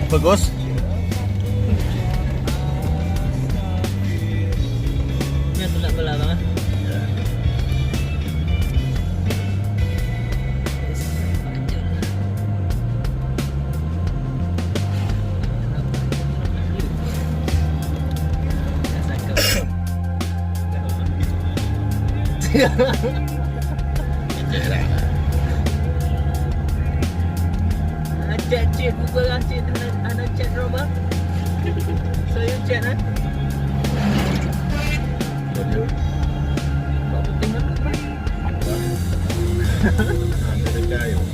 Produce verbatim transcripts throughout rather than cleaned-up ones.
Bagus. Ni tulak bola, bang. Cek, cek Google lah, cek, hana, hana chat Roma. So you chat, eh? Apa dia? Buat penting apa, Bang? Ada dekat, yuk.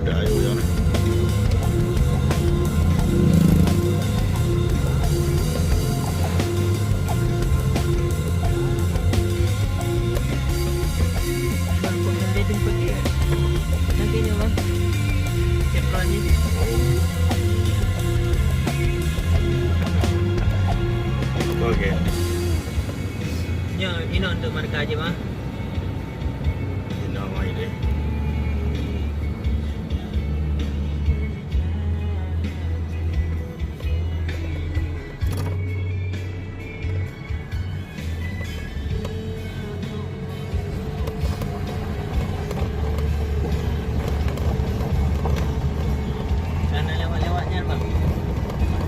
Dah, ayo, ya. Bang, kok mendadak pakai? Lagi ni, Bang. Cek kau ni. Okey. Nyoe, inoe untuk mereka aja, Bang. Inoe mai deh. Sana lewat-lewat nyan, Bang.